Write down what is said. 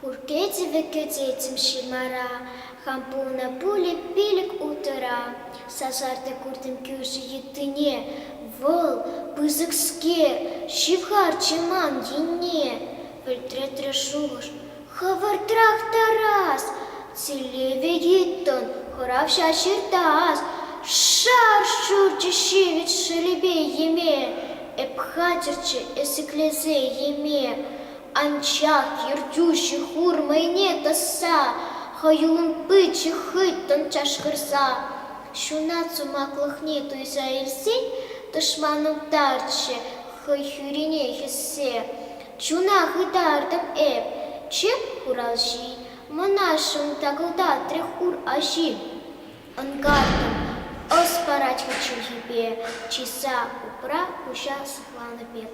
Хур кӗтӗвӗ кӗтеттӗм ҫырмара, Хам пулнӑ пулӗ пилӗк-улттӑра. Сасартӑк куртӑм кӳршӗ йыттине, Вӑл, пысӑкскер, ҫывхарчӗ ман енне. Вӗлтретрӗ шухӑш, хӑвӑртрах тарас! Тӗллевӗ йыттӑн, хӑравҫа ҫыртас. Шар ҫурчӗ ҫивӗч шӑлӗпе йӗме, Эп хатӗрччӗ ӗсӗклесе йӗме. Анчах ертӳҫӗ хур мӑйне тӑсса, хӑюллӑн пычӗ хыттӑн чашкӑрса. Ҫунат сумаклӑхне туйса илсен тӑшманӑм тарчӗ хӑй хӳрине хӗссе. Чуна хытартӑм эп, чӗп хуралҫи, мӑнаҫлӑн такӑлтатрӗ хур аҫи. Ӑнкартӑм, ӑс парать хӑй чӗлхипе, чыса упра куҫа сыхланӑ пек.